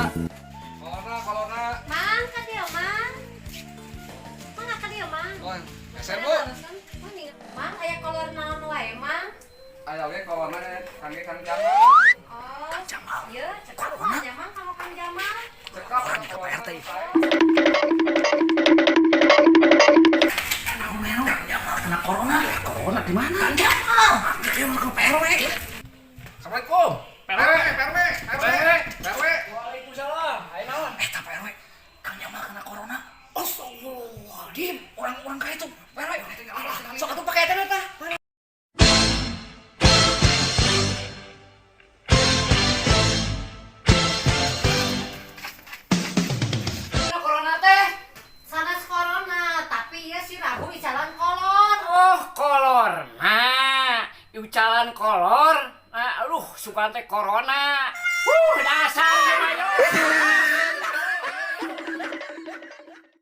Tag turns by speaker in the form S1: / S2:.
S1: Kolorna, kolorna.
S2: Mang, ka dieu, Mang. Mang, ka dieu, Mang.
S1: Oh, geser, Bu.
S2: Mang, aya kolor naon wae, Mang?
S1: Aya we kolorna kangge Kang Jamal.
S2: Oh,
S3: Kang Jamal.
S2: Ieu cekap
S3: Corona.
S2: aja, Mang, kalau Kang Jamal.
S1: Cekap
S3: Orang ke Pak RT. Naon, Kang Jamal kena corona. Corona di mana? Kang Jamal. Dia mau ke Pak RW.
S1: Assalamualaikum. PRW, PRW, PRW, PRW.
S4: Waalaikumsalam. Ayo naon?
S3: Eh, tak Pak RW. Kang Jamal kena corona. Astagfirullahaladzim. Orang-orang kaya itu. Pak RW. Sok atuh pakai eta tah.
S4: Kena corona teh.
S2: Sanes corona, tapi ieu si Rabu icalan kolor.
S4: Oh, kolor. Nah, icalan kolor. Nah, aduh, suka teh corona.